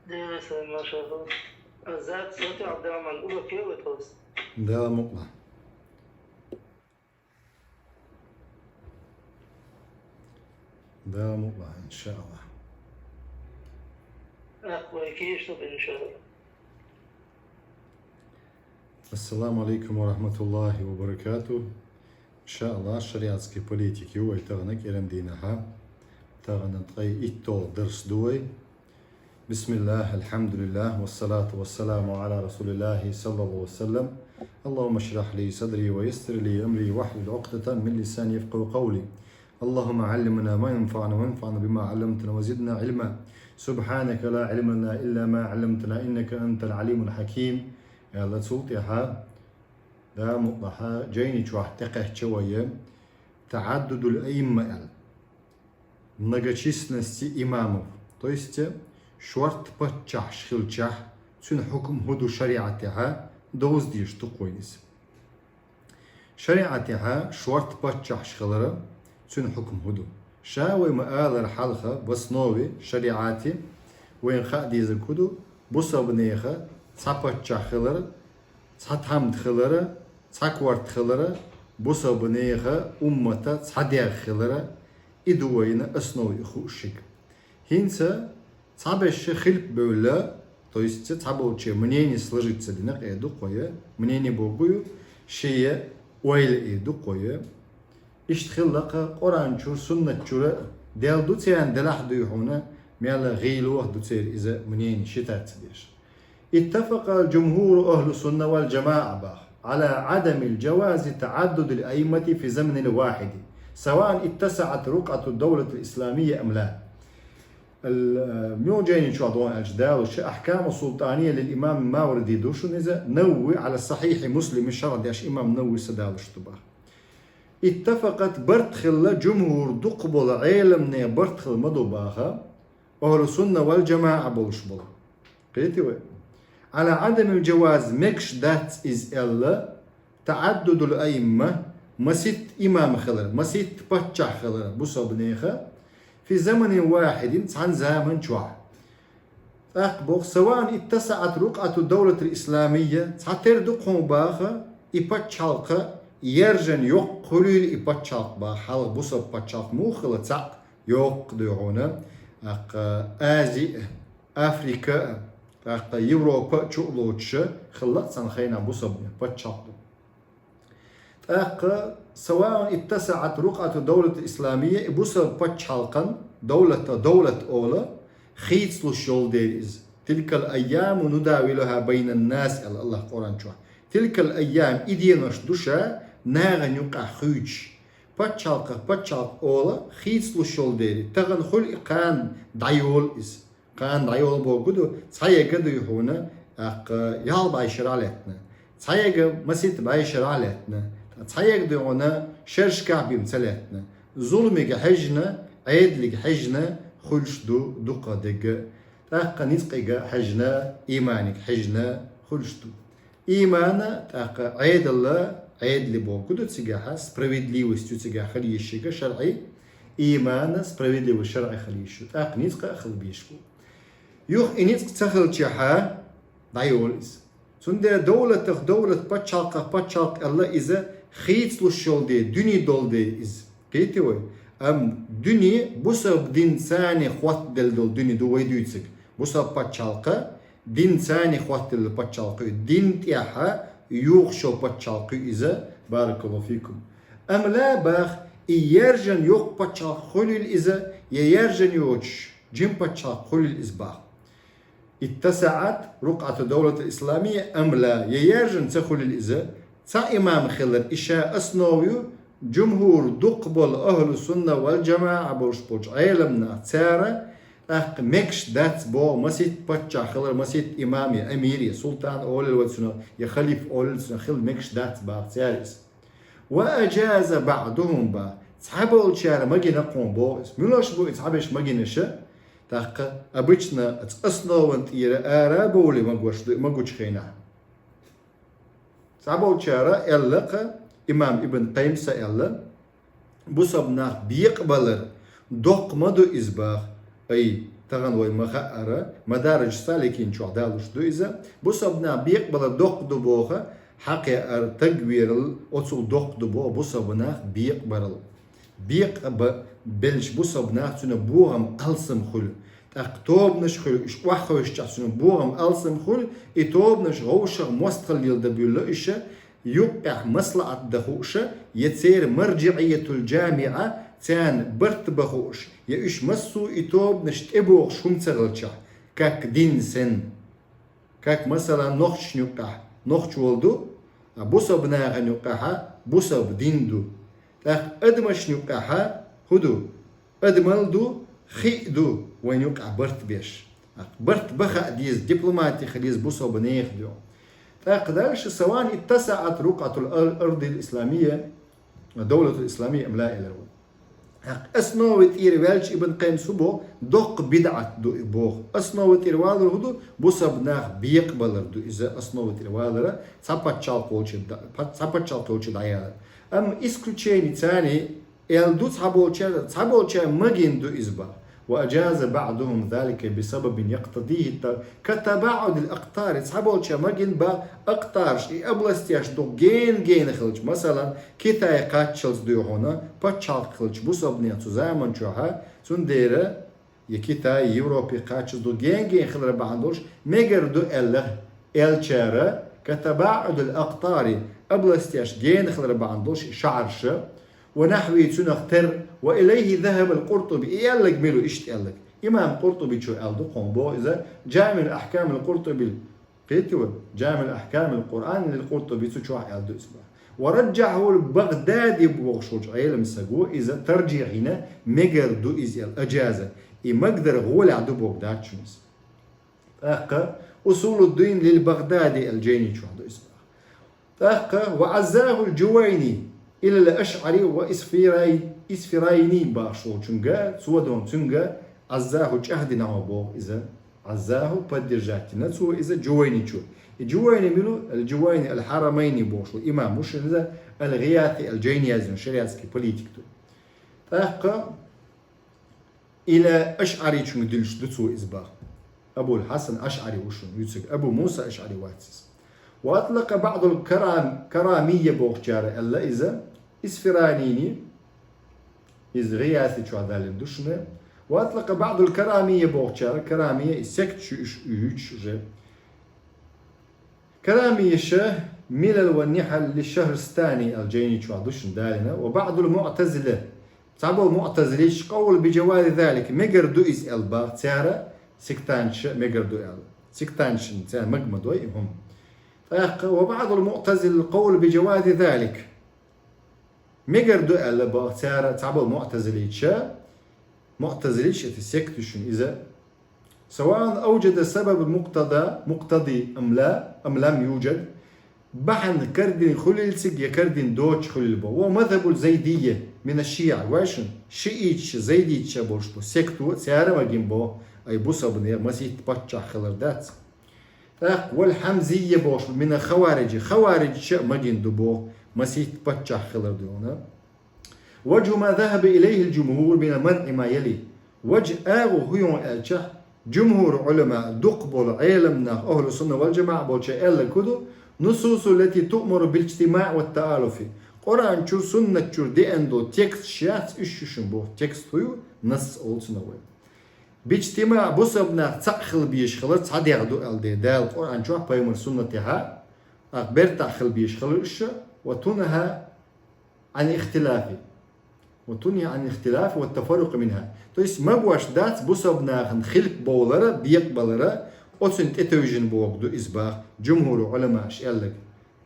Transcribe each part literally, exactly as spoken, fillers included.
Дела сай, машалла. Азат, сати Абдурахман, уба кевет хос. Дела мукла. Дела мукла, иншаалла. Ахвай кешто, иншаалла. Ассаламу алейкум ва рахматуллахи ва баракату. Иншаалла, шариатский политики вай тагана кӀеран дийнахьа. Тагана ткъай иттол дарс ду вай. بسم الله، الحمد لله، والصلاة والسلام على رسول الله صلى الله عليه وسلم. اللهم اشرح لي صدري ويسر لي أمري واحلل عقدة من لساني يفقهوا قولي. اللهم علمنا ما ينفعنا وانفعنا بما علمتنا وزدنا علما. سبحانك لا علم لنا إلا ما علمتنا إنك أنت العليم الحكيم. Яла цул тӀехьа да мукъахьа жайни чохь тӀекхаьчча вай таӀаддудул аимма аьлла. Многочисленности имамов, то есть шорт паччахьаш хилчахь, цуьнан хьукм хӀун ду шариӀатехьа, довза дезаш ду-кх вайна иза. ШариӀатехьа шорт паччахьаш хилара, цуьнан хьукм хӀун ду? Ша вай ма-аллара хьалха, в основе шариӀати вайна хаа дезарг хӀун ду? Бусалба нехан цхьа паччахь хилара, цхьа тхьамда хилара, цхьа корта хилара, бусалба нехан уммата цхьа дегӀ хилара, и ду вайна основа, и хууш шига. ХӀинца цхьаберш хилп бевлла, то есть цхьаболчеран мнение сложиться дина, къе ду-кх вай, мнение богу ю, шен ойла э ду-кх вай. Иштта хилла-кх Къуръан чура, суннат чура, дел ду церан, делахь дуй хьуна, мел гӀийла ваха ду церан иза мнение считаться деш. اتفق جمهور أهل السنة والجماعة, бах, على عدم الجواز تعدد الأئمة في زمن واحد، سواء اتسعت رقعة الدولة الإسلامية أم لا. Ал-, муьлхача жайни чохь догӀун аьлча далуш, Ахкаму Султания лил имам Мавриди ду шуна иза, Навави Ӏала Сахьихьи Муслими шархь деш имам Навави са далуш ду, бах. Иттафакъат, барт хилла, жумхӀур, дукхахбола Ӏеламнехан барт хилла ма ду, баха, ахӀлу сунна вал жамаӀа болуш болу. Кхетий вай? Ӏала Ӏадамил жаваз, мегаш дац иза аьлла, таӀаддудул аимма, маситта имам хилар, маситта паччахь хилар бусалба нехан, фи заманин вахьидин, цхьана заман чохь. ТӀаккха боху, саваан иттасаӀат рукъату давлатил исламийя, цхьатера ду-кх хьуна, баха, и пачхьалкх, яржана йоккха хуьлийла и пачхьалкх, баха, хьалха бусалба пачхьалкх муха хилла, цхьаъ йоккха ду хьуна, тӀаккха Ази а, Африка а, тӀаккха Европа а чу а лоцуш, хилла цхьана хенахь бусалба пачхьалкх ду. ТӀаккха, саваун иттасаӀат рукъату давлату исламия, и бусалба пачхьалкхан, давлата, давлат ола, хийцалуш йолу дела иза. Тилкал айяму нудавилуха байнан нас, аьлла Аллах Къуръан чохь. Тилкал айям, и денош ду ша нахана юкъахь хуьйцуш. Пачхьалкхах пачхьалкх ола, хийцалуш йолу дела, тахана хуьлу и, кхана дӀайолу иза. Кхана дӀайолу бохург ду, цхьа яга дуй хьуна, тӀаккха ялх бӀе шарахь лаьттина. Цхьа яга маситта бӀе шарахь лаьттина. Цхьа яга дуй хьуна шерашкахь бен ца лаьттина. Зуламига хьаьжна, Ӏедалига хьаьжна хуьлуш ду дукха дерг. ТӀаккха ницкъига хьаьжна, ийманига хьаьжна хуьлуш ду. Иймана, тӀаккха Ӏедалла, Ӏедали бохург ду цигахь, справедливость ю цигахь хила йиш йолу шарӀи, иймана, справедливость шарӀи хила йиш ю. ТӀаккха ницкъа а хила безаш бу. Юха и ницкъ ца хилчахьа, дӀайолу иза. Цундела давлатах давлат, пачхьалкхах пачхьалкх аьлла иза, хийцалуш йолу де, дуьне долу де иза. Кхетий вай? Амма дуьне бусалба динца цхьаьна хӀоттаделла долу дуьне ду вай дуьйцург. Бусалба пачхьалкх динца цхьаьна хӀоттаделла пачхьалкх ю, дин тӀехь йохуш йолу пачхьалкх ю иза, баракаллаху фикум. Амма ла, баха, и яржана йоккха пачхьалкх хуьлийла иза, я яржана йоцуш жима пачхьалкх хуьлийла иза, баха. ИттасаӀат рукъату давлатил исламия ам ла, я яржана ца хуьлийла иза, цхьа имам хилар и ша основа ю, жумхӀур, дукхахболу ахӀлу сунна вал жамаӀа болуш болчу Ӏеламнаха, цара, тӀаккха мегаш дац боху маситта паччахь хилар, маситта имам я амир я султан олийла вай цунах, я халиф олийла цунах, хила мегаш дац баха цара иза. Ва ажаза баъдухум, баха, цхьаболчара магина кхуна боху иза. Муьлш бу и цхьаберш магинаша? ТӀаккха обычно оцу основан тӀера ара а бовлий магош ду и магучу хенахь. Цхьаболчара аьлла-кх, имам Ибн Къаййима аьлла, бусалба нах бекъабалар доккха ма ду иза, баха, ай, Тахан вай ма хаара, Мадарижу Саликин чохь далуш ду иза. Бусалба нах бекъабалар доккха ду боху хьакъ яар, таг верал оцул доккха ду боху бусалба нах бекъабарал. Бекъаба белча бусалба нах цуьнан бохам алсам хуьлу. ТӀаккха тобанаш хуьлу, уьш охьахевшича цуьнан бохам алсам хуьлу, и тобанаш вовшах мостагӀалла леладан буьллу иша, юккъехь маслаӀат дан хууша, я церан маржиӀиятул жамиӀа, царна барт бан хууш, я уьш массо а и тобанаш тӀебогӀуш хӀума ца хилчахь, как дин сен. Как, масала, нохчашна юккъехь нохча волу ду, а бусалба нахана юккъехьа бусалба дин ду. ТӀаккха адамашна юккъехьа хӀун ду? Адамал ду, хи а ду вайна юккъехь барт беш. ТӀаккха барт бан хаа деза, дипломати хила деза бусалба нехан дуьхьа. ТӀаккха дальше, سواء اتسعت رقعة الأرض الإسلامية، الدولة الإسلامية أم لا, элира вай. ТӀаккха основа тӀера ваьлча Ибн Къаййима хӀун боху, доккха бидӀат ду и боху. Основа тӀера валар хӀун ду? Бусалба нах бекъабалар ду иза, основа тӀера валара, цхьа пачхьалкх волчу да-, па-, цхьа пачхьалкх йолчу дӀаялар. Амма исключение царна аьлла ду цхьаболчара, цхьаболчара магийна ду иза боху. وأجاز بعضهم ذلك بسبب يقتضيه الت-، كتباعد الأقطار. Цхьаболчара магийна боху, акътарш, и областеш дукха гена-гена хилча, масала, Китай кхаччалц дуй хьуна, пачхьалкх хилча бусалба нехан цу заман чохьа, цундела я Китай, Европе кхаччалц дукха гена-гена хилар бахьана долуш, мегар ду аьлла, элчара, كتباعد الأقطار, областеш гена хилар бахьана долуш, и шахьарша, ونحوه, цунах тера, وإليه ذهب القرطبي, и аьлларг мила ву, иштта аьлларг. Имам Къуртубичо аьлла ду кхунна боху иза, جامع الأحكام القرطبي, кхетий вай, جامع الأحكام القرآني للقرطبي, цу чохь аьлла ду иза боху. ورجحه البغدادي бохуш волчу Ӏелам саго иза таржихь йина, мегар ду иза аьлла, أجاز, и магадар гӀолехь ду боху дац шуна иза. ТӀаккха أصول الدين للبغدادي аьлла жайни чохь ду иза боху. ТӀаккха وعزاه الجويني إلى الأشعري وإسفراي-، إسفرايني бохуш волчуьнга, цо дон цуьнга, عزاه чӀагӀдина хьо боху иза. عزاه поддержать йина цо иза Жувайничо. И Жувайни мила ву? Ал-Жувайни ал-Хьарамайни бохуш волу имам ву шуна иза, ал-ГӀияси аьлла жайни яздина, шариатский политик ду. ТӀаккха إلى الأشعريчуьнга дуьллуш ду цо иза боху. Абул Хьасан Ашъари ву шуна, вуьйцург Абу Муса Ашъари вац иза. وأطلق بعض الكرام-، كرامية бохучара аьлла иза, Исфаранини, иза ГӀияси чохь далийна ду шуна. وأطلق بعض الكرامية бохучара, Карамия и сект шу уьш уьйчуш уже. Карамиша ملل والنحل للشهرستاني аьлла жайни чохь ду шуна далийна. وبعض المعتزلة, цхьаболу муътазилийча قول بجواز ذلك, мегар ду иза аьлла боху цара, сектанташа мегар ду аьлла. Сектанташна цара мага ма дой и хӀума. ТӀаккха وبعض المعتزلة قول بجواز ذلك. Мегар ду аьлла боху цара, цхьаболу муътазилийча, муътазилийча это сект ю шуна иза, سواء أوجد سبب مقتضى، مقتضي أم لا، أم لم يوجد, бахьана кардина хуьлийла цига я кардина доцуш хуьлийла боху. وهو مذهب الزيدية من الشيعة, вай шуна, шииташа, зайдиташа болуш бу секту, цара магийна боху, ай бусалба нехан масийтта паччахь хилар дац. ТӀаккха والحمزية бохуш бу من الخوارج, хавариджаша а магийна ду боху, масийтта паччахь хилар дуьйна. وجه ما ذهب إليه الجمهور من المنع ما يلي. Ваджа агӀо хӀун ю аьлча, жумхӀур Ӏулама, дукха болу Ӏеламнах, ахӀлу сунна вал жамаӀа болча аьлларг хӀун ду, النصوص التي تؤمر بالاجتماع والتآلف. Къуръан чуьра, суннат чуьра деана долу текст шац, уьш шу шуна боху текст хӀун ю, насс олу цунах вай. Биджтима бусалба нах цхьаъ хила безаш хилар цхьа дегӀ ду аьлла де Дала Къуръан чохь, пайхамар суннатехьа, ах бертахь хила безаш хилар уьш, وتنهى عن الاختلاف. وتنهى عن الاختلاف والتفرق منها. То есть магош дац бусалба нахана хилп бовлара, бекъабалара, оцунна тӀетевжина боху ду иза баха, жумхӀур Ӏуламаш аьлларг.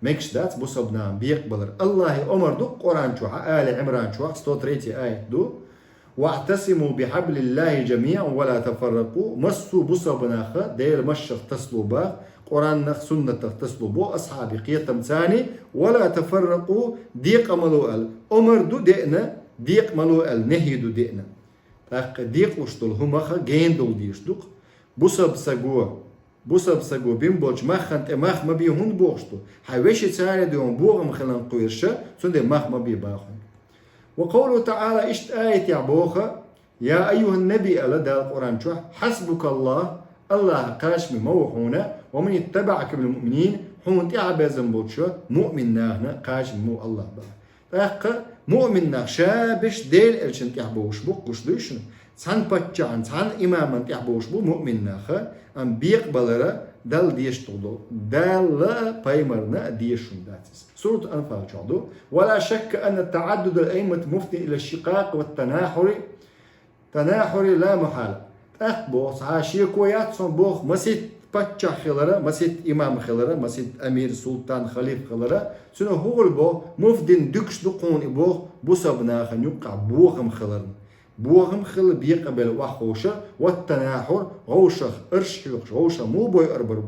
Мегаш дац бусалба нахана бекъабалар. Аллахьи омар ду Къуръан чохь, Али Ӏимран чохь, сто третий аят ду. واعتصموا بحبل الله جميعا ولا تفرقوا. Массо а бусалба наха Делан машах тасалу баха, Къуръанах, суннатах тасалу бо асхьаби кхетам цани, ولا تفرقوا, декъа ма ло аьлла. Омар ду деана, декъа ма ло аьлла, нехьи ду деана. ТӀаккха декъалуш долу хӀумаха гена долу дезаш ду-кх. Бусалба саго, бусалба саго бина болчу маххан тӀе мах ма бе хӀунда бохуш ду? Хьан вешин царна дуьйна бохам хилан кхоьруша, цундела мах ма бе бахуьнга. وقوله تعالى, иштта аятехь боху, يا أيها النبي, аьлла Дала Къуръан чу, حسبك الله, АллахӀ кхачам ма ву хьуна, ومن اتبعك من المؤمنين, хьуна тӀехьа безам болча муъмин нахана кхачам ма ву АллахӀ баха. ТӀаккха муъмин нах ша беш Даьла Элчана тӀехьа бовш бу, гуш дуй шуна? Цхьан паччахьан, цхьан имаман тӀехьа бовш бу муъмин нах, амма бекъабалар Далла дезаш долу, Далла а пайхамарна а дезаш хӀума дац иза. Суратул Анфал чохь ду: ولا شك أن تعدد الأئمة مفض إلى الشقاق والتناحر، تناحر لا محالة. ТӀаккха боху, цхьа шеко яц цунах боху, масийтта паччахь хилара, масийтта имам хилара, масийтта амир, султан, халиф хилара, цунах хӀун хуьлу боху, مفض, дуьгуш ду кхунна и боху, бусалба нахана юккъехь бохам хиларна. Бохам хилла, бекъабелла охьаховша, والتناحر, вовшах арш хьоькхуш, вовшах муха бойур бара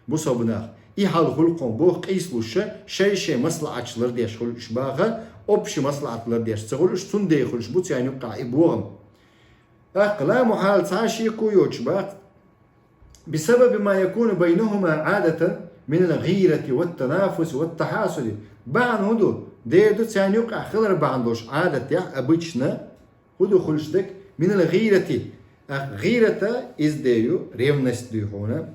бусалба нах. И хьал хуьлу кхунна боху, къийсалуш, шай-шайн маслаӀаташ лардеш хуьлу уьш баха, общий маслаӀат лардеш ца хуьлу уьш, цундела хуьлуш бу царна юккъехь и бохам. ТӀаккха لا محالة, цхьа шеко йоцуш баха, بسبب ما يكون بينهما عادة من الغيرة والتنافس والتحاسد. Бахьана хӀун ду? Дера ду, царна юккъехь хилар бахьана долуш Ӏадатехь, обычно, хӀун ду хуьлуш дерг? من الغيرة. ТӀаккха гӀийрата иза дерг ю, ревность дуй хьуна.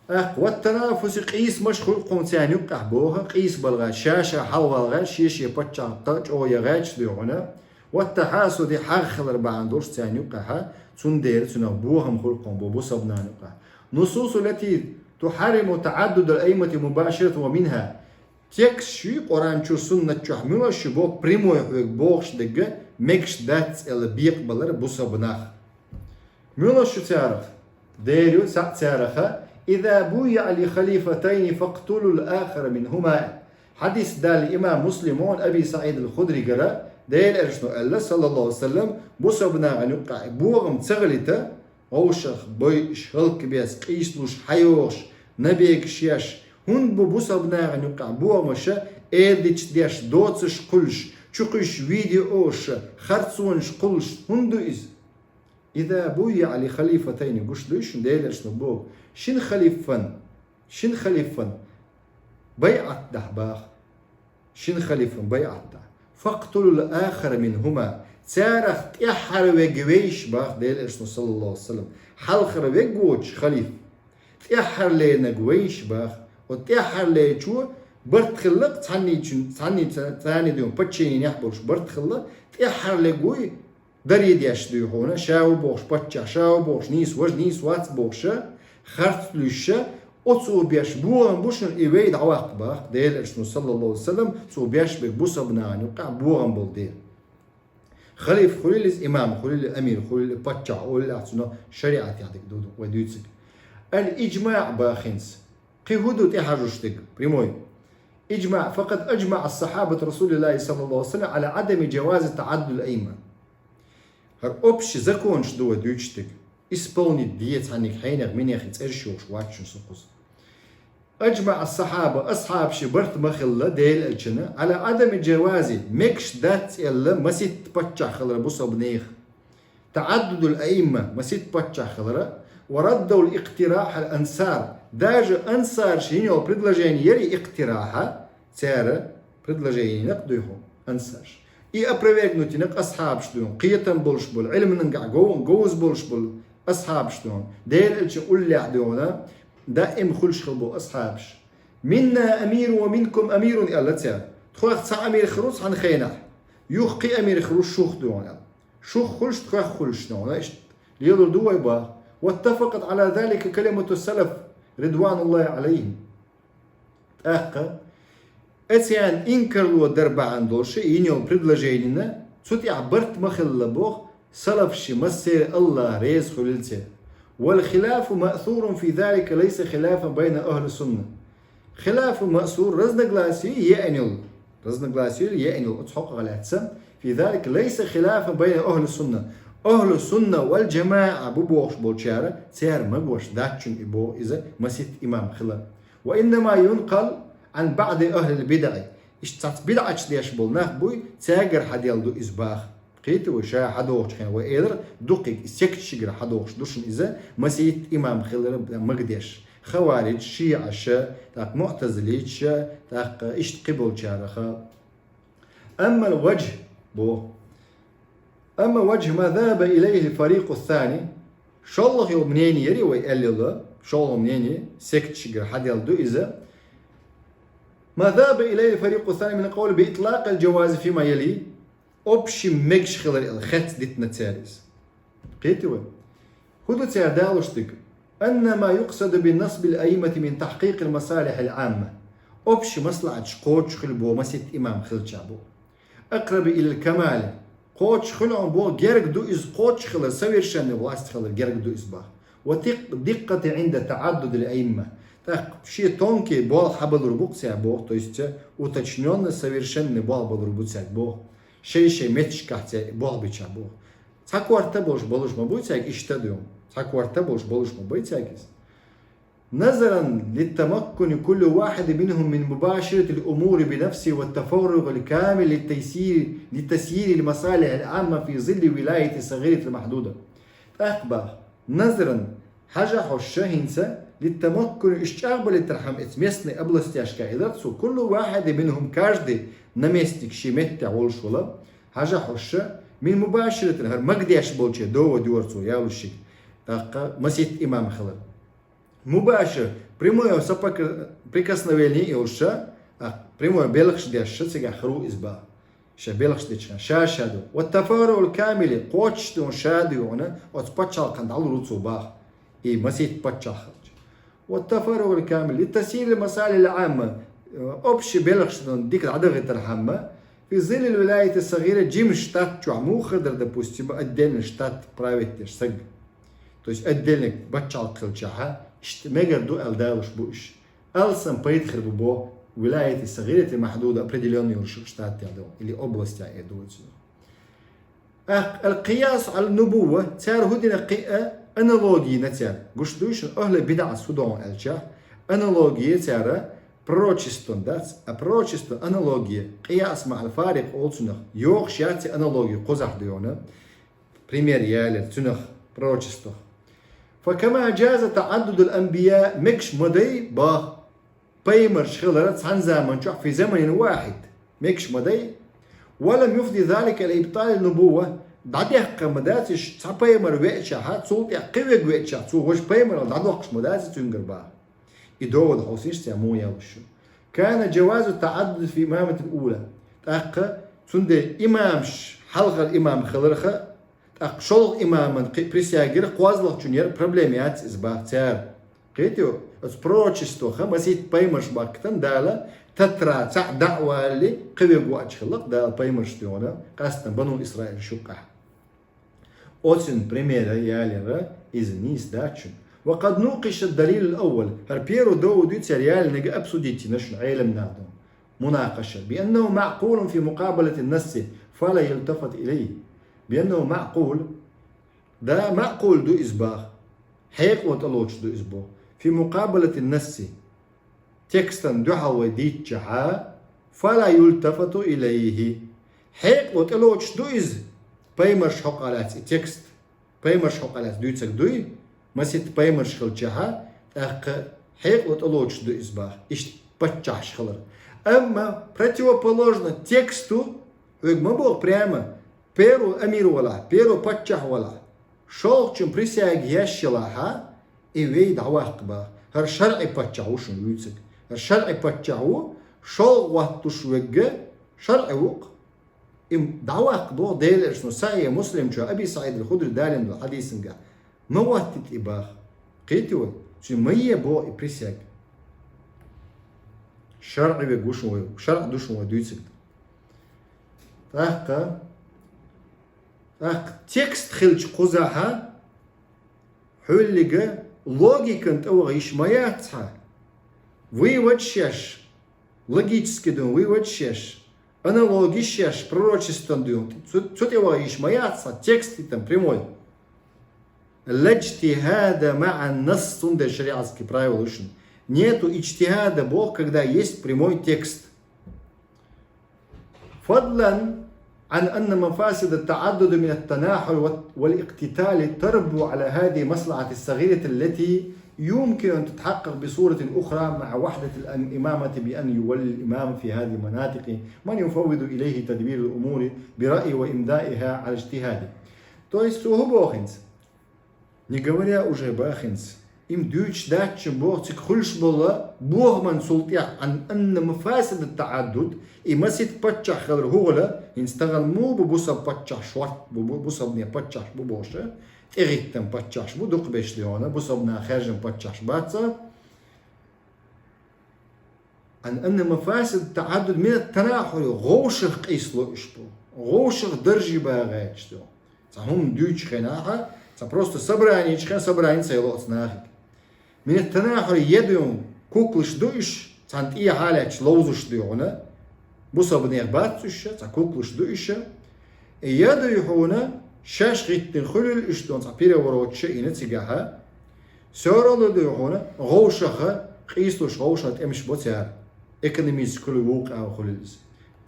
ТӀаккха والتنافس, къийсамаш хуьлу кхунна царна юккъехь боху, къийсабала гӀерташ, ша-ша хьалавала гӀерташ, шен-шен паччахьалкхе чӀогӀа ян гӀерташ дуй хьуна. والتحاسد, хьагӀ хилар бахьана долуш царна юккъехь, цундела цунах бохам хуьлу кхунна боху бусалба нахана юккъехь. النصوص التي تحرم تعدد الأئمة مباشرة ومنها. Текст шуй Къуръан чуьра, суннат чохь муьлш ю боху, прямой хьоьга бохуш дерг мегаш дац аьлла бекъабалар бусалба нах. Муьлш ю царах? Дера ю цхьаъ царах: إذا بويع لخليفتين فاقتلوا الآخر منهما. Хьадис далла имам Муслимо Аби СаӀид ал-Худригара, Делан Элчано аьлла, саллаллаху алейхи ва саллям, бусалба нахана юккъехь бохам ца хилийта, вовшах бойуш, хӀаллакбеш, къийсалуш, хьайогӀуш, набегаш еш, хӀунда бу бусалба нахана юккъехь бохамаш, эладиташ деш, доцурш кхуллуш, чукхуьйсуш видеош, харцонаш кхуллуш, хӀунда ду иза? إذا بويع لخليفتين, гуш дуй шуна, Делан Элчано боху, шина халифан, шина халифан байӀат дахь баха. Шина халифан байӀат дахь. فاقتلوا الآخر منهما. Царах тӀаьххьара верг вайша баха Делан Элчано, саллаллаху алейхи ва саллям. Хьалхара верг воцуш халиф. ТӀаьххьара леринарг вайша баха. Оцу тӀаьххьара леринчо барт хилла-кх цхьаннийчун, цхьанний ца-, царний дуьйна паччахьнехь болуш барт хилла, тӀаьххьара лерг вуй, даре деш дуй хьуна, ша ву бохуш паччахь, ша ву бохуш нийса, важа нийса вац бохуша, харц луьйша, оцо беш бохам бу шуна и вай дӀаваккха баха Делан Элчано, саллаллаху алейхи ва саллям, цо беш берг бусалба нахана юккъехь бохам болу дела. Халиф хуьлийла иза, имам хуьлийла, амир хуьлийла, паччахь оллехь цунах шариӀатехь дерг ду вай дуьйцург. Ал-иджмаӀ баха хӀинца. Кхин хӀун ду тӀехьажуш дерг? Прямой. إجماع. فقد أجمع أصحاب رسول الله صلى الله عليه وسلم على عدم جواز تعدد الأئمة. ХӀара общий законаш ду вай дуьйцуш дерг. Исполнить де цхьанниг хьенех, минех цӀераш йохуш вац шуна со кхуза. أجمع الصحابة, асхьабашна барт ма хилла Делан Элчана, على عدم جواز, мегаш дац аьлла масийтта паччахь хилар бусалба нехан. تعدد الأئمة, масийтта паччахь хилара, وردوا الاقتراح الأنصار. Даже ансарша йина йолу предложение яра и икътирахьа, цара предложение йина-кх дуй хьуна ансарша. И опровергнуть йина-кх асхьабаш дуй хьуна, кхетам болуш болу, Ӏилманехь гов-, говза болуш болу асхьабаш дуй хьуна, Делан Элчанан уллехь дуй хьуна, даим хуьлуш хилла болу асхьабаш. منا أمير ومنكم أمير аьлла цара. Тхох цхьа амир хир ву цхьана хенахь, юха кхин амир хир ву шух дуй хьуна аьлла. Шух хуьлуш, тхох хуьлуш, нуна иштта лелур ду вай баха. واتفقت على ذلك كلمة السلف رضوان الله عليهم. ТӀаккха оцарна инкарло дар бахьана долуш йина йолу предложенина, цу тӀехь барт ма хилла боху салафашна, массеран АллахӀ реза хуьлийла церан. والخلاف مأثور في ذلك ليس خلافا بين أهل السنة. Хилафу маъсур, разногласие еана йолу. Разногласие еана йолу оцу хьокъехь лаьцна. في ذلك ليس خلافا بين أهل السنة. Ахьлу сунна вал джамаӀа бу бохуш болчара, цара магош дац шуна и боху иза масийтта имам хилар. وإنما ينقل عن بعض أهل البدع. Иштта цхьацца бидӀаташ деш болу нах буй, цаьргара хьаделла ду иза баха. Кхетий вай, ша хьадогӀучу хенахь вай элира, дукхахьа и секташкара хьадогӀуш ду шуна иза, масийтта имам хилар магадеш. Хавариджаш, шиӀаш, тӀаккха муътазилиташ, тӀаккха иштта кхиболчараха. أما الوجه боху. أما وجه ما ذهب إليه الفريق الثاني, шоллагӀа йола мнение яр вай аьлла йола, шоллагӀа мнение, секташкара хьадаьлла да из. ما ذهب إليه الفريق الثاني من القول بإطلاق الجواز فيما يلي, общий мегаш хилар аьле хецдитина цар из. Кхетий вай? ХӀун да цар далош дерг? أن ما يقصد بنصب الأئمة من تحقيق المصالح العامة. Общий маслахьаташ кхочушхила боху масийтта имам хилча боху. أقرب إلى الكمال. Кхочушхила боху, герга ду иза кхочушхилар, совершенная власть хилар герга ду иза боху. والدقة عند تعدد الأئمة. ТӀаккха шен тонкий болх хьабалур бу-кх цар боху, то есть уточнённый, совершенный болх балур бу цаьрга боху. Шай-шай метташкахь цар болх бича боху. Цхьа корта болуш болуш ма буй цаьрга иштта а дуй. Цхьа корта болуш болуш ма буй цаьрга иза. نظرا لتمكن كل واحد منهم من مباشرة الأمور بنفسه والتفرغ الكامل للتيسير، لتسيير المصالح العامة في ظل ولاية صغيرة محدودة. ТӀаккха боху, نظرا, хьажахь уьш хӀинца, لتمكن, уьш чӀагӀбалийтархьама эца местный областешка хилар цо, كل واحد منهم, каждый наместник шен меттехь волуш вала, хьажахь уьш, من مباشرة, хӀара магадеш болче довод йора цо ялушшиг, тӀаккха масийтта имам хилар. Мубашир, прямое соприкосновение йолуш, а, прямое белхаш деш, цигахь хир ву иза боху. Ша белхаш дечу хенахь, ша-ша ду. والتفرغ الكامل, кхочушдеш ша ду хьуна, оцу пачхьалкхана дӀалур ву цо боху. И масийтта паччахь хилча. والتفرغ الكامل لتسيير المصالح العامة, э, общий белхаш дан дика дӀадахийтархьама, في ظل الولاية الصغيرة, жима штат чохь муха хир дара, допустим, отдельный штат править деш саг. То есть отдельный пачхьалкх хилчахьа, иштта мегар ду аьлла далуш бу уьш. Алсам пайда хир бу боху, ولاية صغيرة محدودة, определённый йолуш штатехь ду, или областехь эр ду вай цунах. ТӀаккха القياس على النبوة, цара хӀун дина кхин а, аналоги йина цара. Гуш дуй шуна, ахӀлу бидӀас хӀун доху аьлча, аналоги цара пророчествон дац, а пророчество аналоги, قياس مع الفارق олу цунах, йохуш яц и аналоги кхузахь дуй хьуна. Пример ялира цунах пророчествах. فكما جاز تعدد الأنبياء, мегаш ма дай боху пайхамарш хилар цхьана заман чохь في زمن واحد, мегаш ма дай. ولم يفض ذلك إلى إبطال النبوة, дӀадеккха ма дац уьш, цхьа пайхамар веачахьа, цул тӀаьхьа кхин верг веачахьа, цо важа пайхамаралла дӀадоккхуш ма дац и цуьнгара боху. И довод хьовсийша цара муха яьллаш ю. كان جواز التعدد في الإمامة الأولى. ТӀаккха цундела имамаш, хьалхара имам хиларх, тӀаккха шолгӀа имаман кхин присягера кхозлагӀчун яра, проблема яц иза боху цара. Кхетий, оцу пророчествах масийтта пайхамарш баккхитан Дала, татра цхьаъ дӀа а валале, кхин верг воуьйтуш хилла-кх Дала пайхамарш дуй хьуна, къаьстина бану Исраил шуьгахь. Оцун примера ялира иза нийса дац шуна. وقد نوقش الدليل الأول, хӀара первый довод ю цара ялийнарг обсудить йина шуна Ӏеламнаха ду. مناقشة بأنه معقول في مقابلة النص فلا يلتفت إليه. بأنه معقول, да, маъкъул ду иза боху. Хьекъало тӀелоцуш ду иза боху. في مقابلة النص, текстан дуьхьал вай дийцчахьа, فلا يلتفت إليه. Хьекъало тӀелоцуш ду иза, пайхамарш хьокъехь лаьцна и текст, пайхамарш хьокъехь лаьцна дуьйцург дуй, масийтта пайхамарш хилчахьа, тӀаккха хьекъало тӀелоцуш ду иза боху, иштта паччахьаш хилар. Амма противоположно тексту, хьоьга ма боху прямо, первый амир валахь, первый паччахь валахь, шолгӀачун присяга еш елахьа, и вай дӀаваккха боху. ХӀара шарӀи паччахь ву шуна вуьйцург. ХӀара шарӀи паччахь ву, шолгӀа хӀоттуш верг шарӀи ву-кх. И дӀаваккха боху Делан Элчано, Сахьихь Муслим чу Аби СаӀид ал-Худри далийна долу хьадисангахь. Ма хӀоттийта и боху. Кхетий вай? Цуьнан ма е боху и присяга. ШарӀи верг ву шуна вай, шарӀ ду шуна вай дуьйцург. ТӀаккха, тӀаккха текст хилча кхузахьа, хьуьллига логикан тӀе ваха йиш ма яц хьан. Выводаш еш, логически дуьйна выводаш еш, аналогиш еш, пророчестван дуьйна, цу, цу тӀе ваха йиш ма яц хьан, текст и там прямой. لا اجتهاد مع النص, цундела шариатский правила ю шуна. Нету иджтихада боху, когда есть прямой текст. فضلا عن أن مفاسد التعدد من التناحر وال-، والاقتتال تربو على هذه المصلحة الصغيرة التي يمكن أن تتحقق بصورة أخرى مع وحدة الإمامة بأن يولي الإمام في هذه المناطق من يفوض إليه تدبير الأمور برأيه وإمضائها على اجتهاده. То есть, цо хӀу бохинц? Не говоря уже бахинц. Им дуьйцуш дац шун боху, цига хуьлуш болу бохаман цул тӀехь, عن أن مفاسد التعدد, и масийтта паччахь хилар хӀу хила, хӀинца тахана муха бу бусалба паччахь шорта бу, бу, бусалбане паччахьаш бу бохуш, тӀегӀиттина паччахьаш бу, дукхахберш дуьйхьуна, бусалбана хаьржина паччахьаш бац. عن أن مفاسد التعدد من التناحر, гӀовшах къийсало уьш бу. ГӀовшах даржий багӀаьча ду. Цхьа хӀума дуьйцучу хенахь, цхьа просто собрани йича хенахь собрани ца йолу оцу нахе. من التناحر, я дуьйхьуна куклаш ду уьш, цхьана тӀехьа лаьтташ ловзуш дуьйхьуна. Бусалбанех бац уьш, цхьа куклаш ду уьш. И я дуьйхьуна шаьш гӀиттина хуьлийла уьш дуьйхьуна, цхьа перевороташ а йина цигахь. Всё равно дуьйхьуна гӀовшаха, къийсалуш гӀовшаха тӀемаш бо цара. Экономически хуьлу вукху агӀор хуьлийла иза.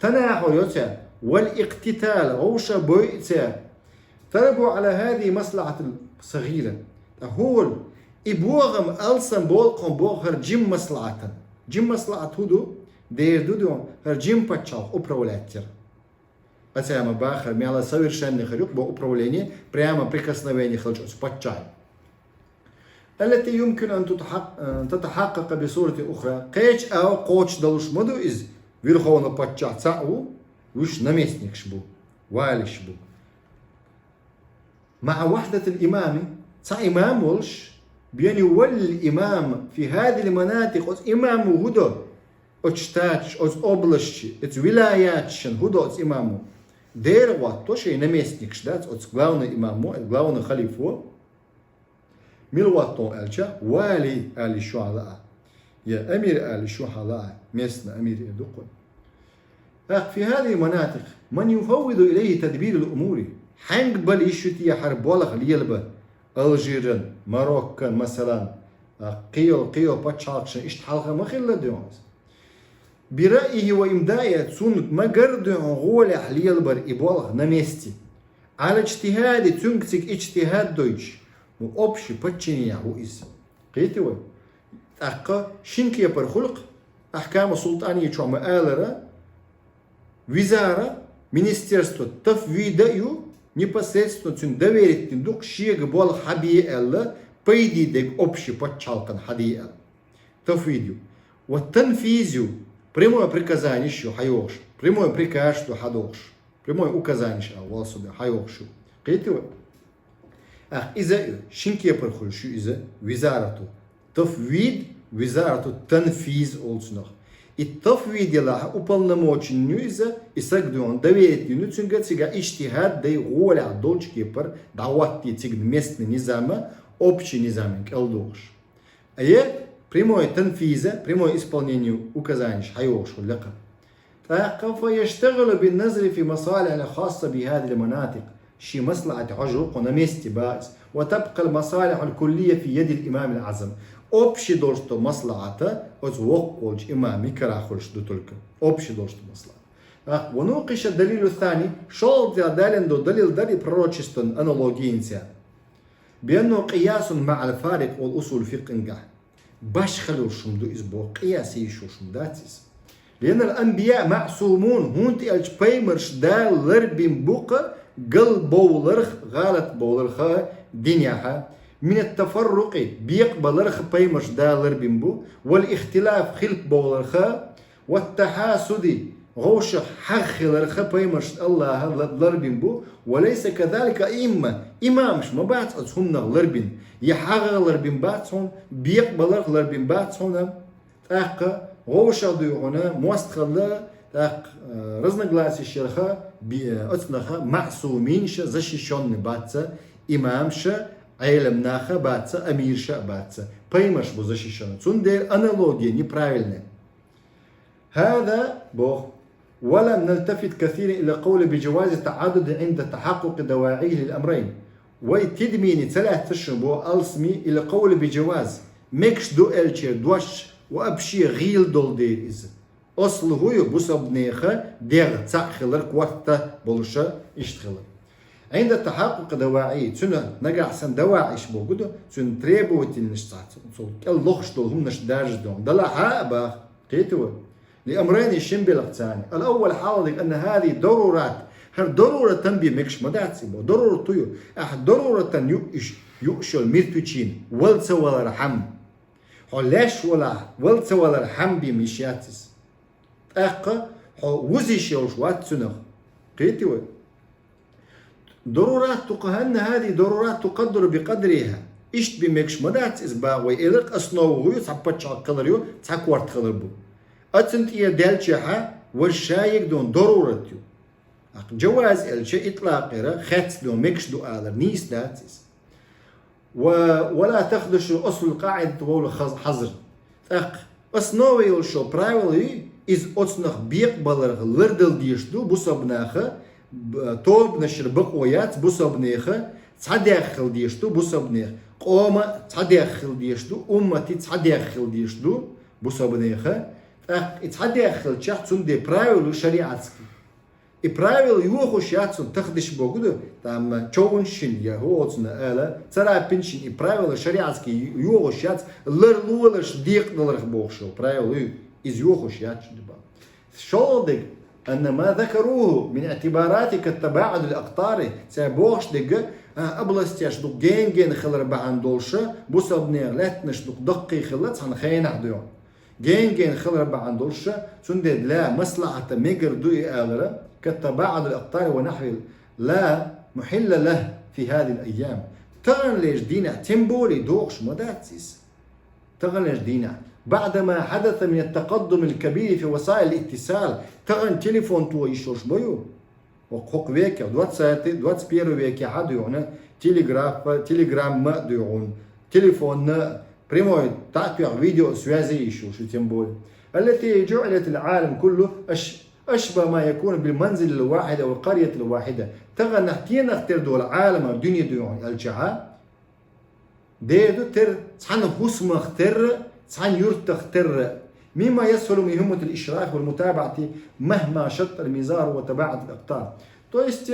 Танахьур йо цара, вал икътитал, гӀовша бойу цара. Тарабу Ӏала хӀазихӀи масалахьатун сагӀира. ТӀаккха хӀун волу? И бохам алсам болу кхуьнан боху хӀара жима маслахьатан. Жима маслахьат хӀун ду? Дера ду дуьйхьуна хӀара жима пачхьалкх управлять яра. Оцаьрна ма бахара, мелла совершенный хир ю-кх бо управление, прямо прикосновение хилча оцу паччахьан. التي يمكن أن تتحق-، أن تتحقق بصورة أخرى. Кхечу агӀор кхочушдалуш ма ду иза. Верховный паччахь цхьаъ ву, уьш наместникаш бу, валиш бу. مع وحدة الإمام, цхьа имам волуш, بأن يولي الإمام في هذه المناطق, оцу имамо хӀун до, оцу штаташ, оцу областаш, оцу вилаяташна хӀун до оцу имамо? Дера хӀотто шайн наместникаш дац, оцу главный имамо, главный халифо. Мила хӀотто аьлча, вали ала йиш ю хьан лаахь, я амир ала йиш ю хьан лаахь, местный амир эр ду-кх вай. ТӀаккха في هذه المناطق من يفوض إليه تدبير الأمور. Хьаьнга бала йиш ю те хӀара болх лелабан? Алжиран, Мароккан, масалан, тӀаккха кхин йолу, кхин йолу пачхьалкхашна иштта хьалха ма хилла дуьйхьуна иза. برأيه وإمضائها, цунна ма-гарра дуьйхьуна гӀолехь лелабар и болх на месте. على اجتهاده, цуьнга цига иджтихӀад дойтуш, ну, общий подчинениехь ву иза. Кхетий вай? ТӀаккха шина кепара хуьлу-кх, Ахькаму Султания чохь ма-аллара, визара, министерство тафвида а ю, непосредственно цуьнга доверить дина ду-кх шега болх хьан бе аьлла, пайде дерг общий пачхьалкхана хьан де аьлла. Тафвид ю. Ва танфиз ю. Прямое приказание ю хьан йохуш. Прямой приказ ду хьан дохуш. Прямой указание а валсу ду хьан йохуш ю. Кхетий вай? Ах, иза а ю, шина кепара хуьлуш ю иза визарату тафвид, визарату танфиз олу цунах. И тафвид елахь уполномоченный ю иза, и саг дуьйхьуна доверить дина ю цуьнга, цига иджтихӀад дай, гӀолехь долчу кепара дӀахӀоттий цига местный низама, общий низаман кӀел дохуш. Ай, прямой танфиза, прямой исполнение указаниеш хьан йохуш хуьлу лекха. ТӀаккха فيشتغل بالنظر في مصالح الخاصة بهذه المناطق. Шен маслахьате хьожур кху на месте бац. وتبقى المصالح الكلية في يد الإمام الأعظم. Общий долуш ду маслахьата оцу воккха волчу имаме карахь хуьлуш ду только. Общий долуш ду маслахьат. ТӀаккха ونوقش الدليل الثاني, шолгӀа далин ду далил дари пророчестван аналогинца. بأنه قياس مع الفارق والأصول الفقهية. Башхалуш хӀума ду иза боху, къияс йиш йолуш хӀума дац иза. لأن الأنبياء معصومون, хӀунда аьлча пайхамарш Дала ларбина бу-кх галбовларх, гӀалат бовларх динехь. من التفرق, бекъабаларх пайхамарш Дала ларбина бу, والاختلاف, хилпа бовларх, والتحاسد, гӀовшах хьагӀ хиларх пайхамарш АллахӀа ла-, ларбина бу, وليس كذلك الأئمة, имамаш ма бац оцу хӀуманах ларбина, я хьагӀах ларбина бац хьуна, бекъабаларх ларбина бац хьуна, тӀаккха гӀовшах дуй хьуна, мостагӀалла, тӀаккха, э, разногласиеш ялха, би-, э, оцунах маъсуминаш, защищённый бац, имамаш, Ӏеламнах бац, амираш а бац, пайхамарш бу защищённый. Цундела аналогия неправильная. هذا боху. ولم نلتفت كثيرا إلى القول بجواز التعدد عند تحقق دواعيه للأمرين. Вай тидамехь ца лаьцна шуна боху алсаме إلى القول بجواز. Мегаш ду аьллачеран дош вообще гӀийла долу дела иза. Асл хӀун ю, бусалбанех дегӀ цхьаъ хилар, корта болуш иштта хилар. عند تحقق دواعيه, цуьнан нагахь санна даваӀиш бохург да, цуьнан требовательностьца, цо кӀел лохуш долу хӀуманаш даржадо. Далахь а баха, кхетий вай? لأمرين, шин белхаца. الأول, хьалхарниг, أن هذه ضرورات, хӀара даруратан бен мегаш ма дац и боху. Дарурат ю, ахь даруратан юуш, юуш йолу миртичийн вала ца валархьама. Хьо леш валахь, вала ца валархьама бен йиш яц иза. ТӀаккха хьо вузийш йолуш вац цуьнах. Кхетий вай? ضرورات تق-, أن هذه ضرورات تقدر بقدرها. Иштта бен мегаш ма дац иза боху вай, элира, основа хӀун ю, цхьа пачхьалкх хилар ю, цхьа корта хилар бу. Оцунна тӀера даьллачехьа, важа шайиг дон дарурат ю. Аккха джаваз аьлча, итлакъера, хецна дон мегаш ду алар, нийса дац иза. و-, ولا تخدش أصل القاعدة وهو الحظر. ТӀаккха основа йолуш йолу правило ю, иза оцунах бекъабаларх лардала дезаш ду бусалба наха, б-, тобанашра бакъо яц бусалба неха, цхьа дегӀ хила дезаш ду бусалба неха, къоман цхьа дегӀ хила дезаш ду, умматан цхьа дегӀ хила дезаш ду бусалба неха. ТӀаккха и цхьа дегӀ хилчахь, цундела правило ю шариатский. И правило йохуш яц цунна, тахдиш бохург ду, там, човнаш шина я хӀу оцунна ала, царапинаш шина, и правило шариатский йохуш яц, ларлолаш декъадаларх бохуш йолу правило ю, иза йохуш яц цунна боху. ШолгӀаниг, أن ما ذكروه من اعتبارات كتباعد الأقطار, цара бохуш дерг, а, областеш дукха гена-гена хилар бахьана долуш, бусалба нехан лаьттанаш дукха даккхий хилла цхьана хенахь дуьйхьа. Гена-гена хилар бахьана долуш, цундела ла маслахьата мегар ду и алара, كتباعد الأقطار ونحوه لا محل له في هذه الأيام. Таханлерчу дийнахь, тем более, дохуш ма дац иза. Таханлерчу дийнахь, بعد ما حدث من التقدم الكبير في وسائل الاتصال, тахана телефон тоха йиш йолуш ма ю. ХӀокху векех, двадцатый, двадцать первый векехь а дуьйхьна, телеграф, телеграмма а дуьйхьна, телефонна, прямой, таӀтоьхна видеосвязи йиш ю шу, тем более. التي جعلت العالم كله أش-, أشبه ما يكون بالمنزل الواحد أو القرية الواحدة. Тахана стенах тера долу Ӏалам, дуьне дуьйхьна аьлчахьа, дер ду тера, цхьана хӀусамах терра, цхьана юьртах терра. مما يسهل مهمة الإشراف والمتابعة مهما شد المزار وتباعدت الأقطار. То есть,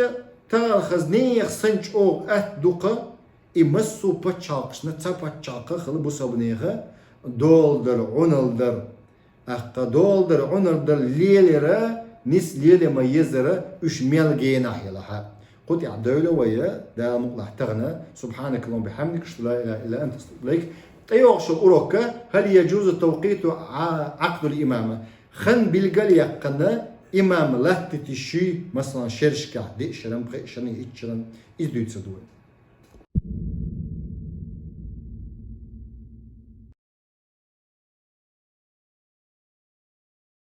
тахана хаза нехан санна чӀогӀа атта ду-кх и массо а пачхьалкхашна цхьа пачхьалкх хила бусалба нехан дола дар, Ӏуналла дар. Аккха дола дар, Ӏуналла дар лелаяра, нис лелаян ма езара, уьш мел генахь елахь а. Кху тӀехь девлла вай, Дала мукъ лахь тахана, سبحانك اللهم وبحمدك، أشهد أن لا إله إلا أنت، أستغفرك إليك. ТӀейогӀуш урокка, هل يجوز توقيت ع-, عقد الإمامة؟ Хан билгал яьккхина имам латтийта йиш юй, масалан, шерашкахь, диъ шеран, пхиъ шеран, итт шеран, иза дуьйцур ду вай.